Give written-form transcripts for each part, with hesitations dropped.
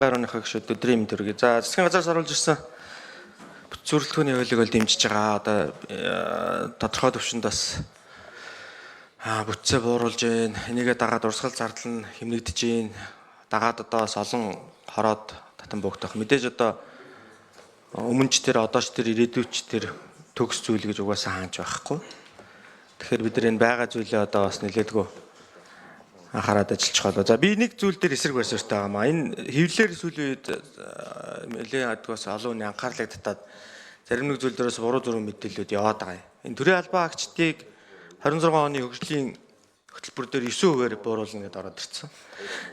Байрныхаа гишүүд өдрийн мэнд хүргэе. За, засгийн газраас оруулж ирсэн бүтц бүрэлдэхүүний хуулийг бол дэмжиж байгаа. Одоо тодорхой төвшөнд бас бүтцээ бууруулж байна. Энийгээ дагаад урсгал зардал нь хэмнэгдэж байна. Дагаад одоо бас олон хороод татан буugдах. Мэдээж одоо өмнө ч тэр одоо ч тэр ирээдүйч тэр төгс зүйл гэж угаасаа хаанч байхгүй. Тэгэхээр бид нар энэ байгаа зүйлээ одоо бас нэлээдгүй анхаарад ажиллах болоо. За, би нэг зүйл дээр эсрэг барь суурьтай байгаа маа. Энэ хэвлэлээр сүүлийн үед нэлээд адгаас олон хүний анхаарлыг татаад зарим нэг зүйл дээрээс буруу зүрх мэдээллүүд яваад байгаа юм. Энэ төрийн албан агчдыг 26 оны хөгжлийн хөтөлбөр дээр 9%-аар бууруулна гэдээ ороод ирсэн.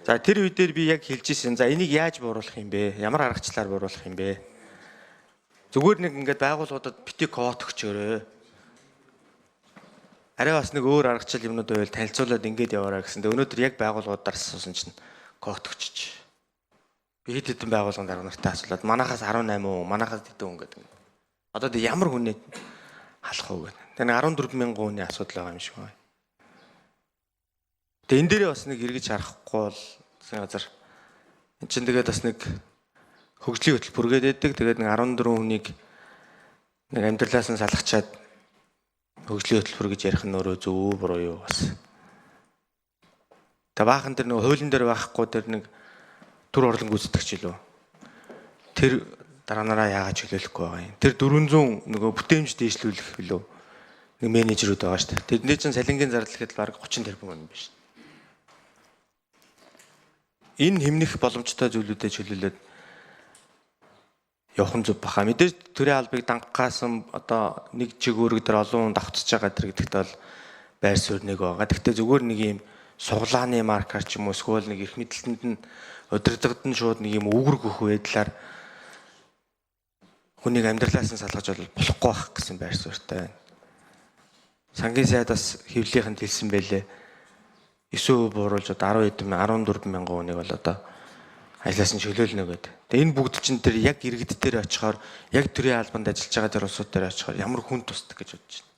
За, тэр үе дээр би яг хэлж ирсэн. За, энийг яаж бууруулах юм бэ? Ямар аргачлалаар бууруулах юм бэ? Зүгээр нэг ингээд байгууллагуудад бити квот өгчөөрэй. Арай бас нэг өөр аргачлал юмнууд байвал танилцуулаад ингээд яваарай гэсэн. Тэгээ өнөөдөр яг байгууллагуудаар асуусан чинь квот өгчөж. Би хэд хэдэн байгууллагын дарга нартай асуулаад манахаас 18 хүн, манахаас хэдэн хүн гэдэг. Одоо тэг ямар хүнээ халах уу гэдэг. Тэгээ нэг 14 мянган хүний асуудал байгаа юм шиг байна. Тэгээ энэ дээрээ бас нэг эргэж харахгүй бол засгийн газар эн чинь тэгээд бас нэг хөгжлийн хөтөлбөргээд байдаг. Тэгээд нэг 14 хүнийг нэг амьдралаас нь салгачаад хөгжлийн хөтөлбөр гэж ярих нь өөрөө зөв үү буруу юу бас. Тэгээ баахан тэр нэг хуулийн дээр байхгүй тэр нэг төр орлон гүйцэтгэгч илүү. Тэр дараа нараа яагаад чөлөөлөхгүй байгаа юм. Тэр 400 нөгөө бүтээмж дээшлүүлэх билүү нэг менежерүүд байгаа шүү дээ. Тэдний чинь салингийн зардал гэхэд бараг 30 тэрбум юм биш. Энэ хэмнэх боломжтой зүйлүүдэд чөлөөлөөд явах нь зөв баха. Мэдээж төрийн албыг дангахгаасан одоо нэг чиг үүрэг дээр олон хүн давтаж байгаа тэр гэдэгт бол байр суурь нэг байгаа. Гэхдээ зүгээр нэг юм суглааны маркер ч юм уу эсвэл нэг эрх мэдэлтэнд нь удирдахад нь шууд нэг юм үүрэг өгөх байдлаар хүнийг амьдралаас нь салгаж бол болохгүй байх гэсэн байр суурьтай байна. Сангийн сайд бас хэвлэлийнхэнд хэлсэн байлээ. 9% бууруулж одоо 10 хэдэн 14 мянган хүнийг бол одоо ажлаас нь чөлөөлнө гэдэг. Тэгээ энэ бүгд чинь тэр яг иргэд дээр очихоор яг төрийн албанд ажиллаж байгаа тэр улсууд дээр очихоор ямар хүн тусдаг гэж бодож байна.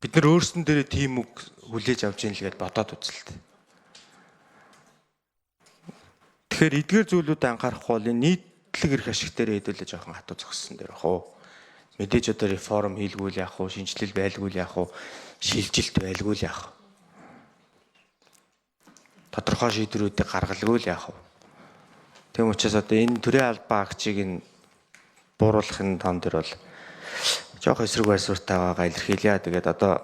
Бид нар өөрсдөн дээрээ тийм үг хүлээж авч ийн л гэдээ бодоод үзэлт. Тэгэхээр эдгээр зүйлүүдэд анхаарахгүй бол энэ нийтлэг эрх ашиг дээр хэдүүлээ жоохон хатуу зогссон дээр бах уу. Мэдээж одоо реформ хийлгүүл яах вэ, шинжилэл байлгуул яах вэ, шилжилт байлгуул яах вэ? Тодорхой шийдвэрүүдийг гаргалгүй л яах вэ? Тийм учраас одоо энэ төрийн албан агчийг нь бууруулахын тоон дээр бол жоох эсрэг байр суурьтай байгаагаа илэрхийлье. Тэгээд одоо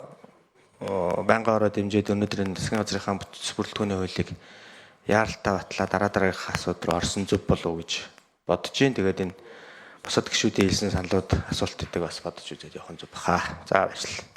байнгын ороо дэмжиж өнөөдөр энэ засгийн газрынхаа бүтц бүрэлдэхүүний хуулийг яаралтай батлаа дараа дараагийнхаа асуудал руу орсон зөв болов уу гэж бодож байна. Тэгээд энэ бусад гишүүдийн хэлсэн саналууд асуултуудыг бас бодож үзээд явах нь зөв баха. За, баярлалаа.